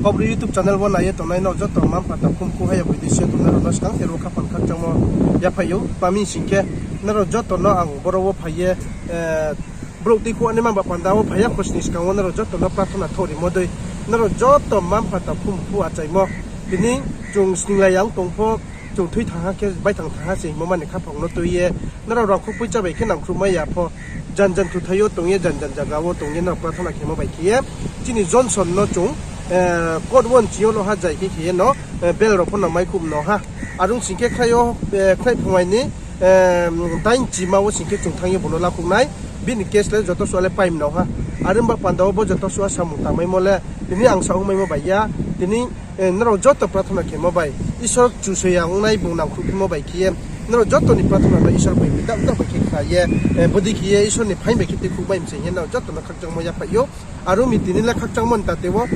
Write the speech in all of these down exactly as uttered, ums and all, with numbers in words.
Kaubru YouTube channel wo nai ye tongnai nrao joto mma-mpha takhu mkhu haya boi dei se tongnai rao no skang khe ro khaphang khakchangmo yaphai ou. Tma mi sing khe, nrao joto no ang boro wo phai ye, brouh tuikhouh naima ba panda wo phai ya khosning skang wo nrao joto no prathona thorimo dei, nrao joto mma-mpha takhu mkhu achaimo, tini chung sninglai ya ong tong pho, chung thui thanng ha khe baithang thanng ha se hingmo mani khaphang no tui ye, nrao rangkhou poicha bai khe nangkhruhmai ya pho, jan jan thuthai yo tong ye, jan jan zaga wo tong ye nrao prathona khemo bai khe ye, chini Johnson no chung court wo nching yo lo ha jai khe khe ye no, bail rao pho no maikhouh no ha. Are ong sing khe khnai yo, khnai phungai ni dain chima wo sing khe chung thanng ye bung no lakhouh nai, bini case le joto suh le paim no ha. Are ong ba panda wo bo joto suh samung tangmaimo le, tini ang sa ongmaimo bai ya, tini nrao joto prathona khemo bai, Isor Kchusoyang ongnai bung nangkhruh phimo bai khe ye, nrao joto ni prathona no Isor bai mi dam dam bai khe khna ye, bodei khe ye Isor ni phaing bai khe tuikhouh bai mi se hing ye nrao joto no khakchangmo yaphai ou. Are ong mi tini le khakchangmo ni tate wo,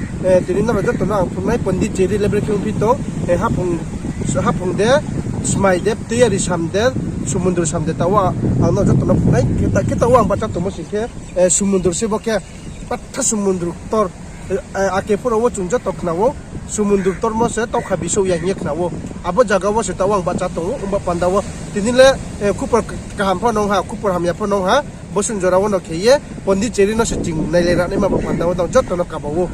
tini nrao joto no ang phruhnai Pondit Jerry le brekhe ongphi tong, haphung de, smai de, tuiyari sam de, sumundru sam de, taoh wo ang no joto no phruhnai, khe taoh wo ang bahcha tongmo sing khe, sumundru se bo khe, patha sumundru ktor, ake phuh rao wo chung joto khna ou, sumundru ktormo se taukha bisouh ya hing ye khna ou. Abo zaga wo se taoh wo ang bahcha tong ou, ongba panda wo tini le khupor kaham pho nung ha, khupor hamya pho nung ha, bo sung jora wo no khe ye Pondit Jerry no se chung nailai ra naima ba panda wo tang joto no kaba ou.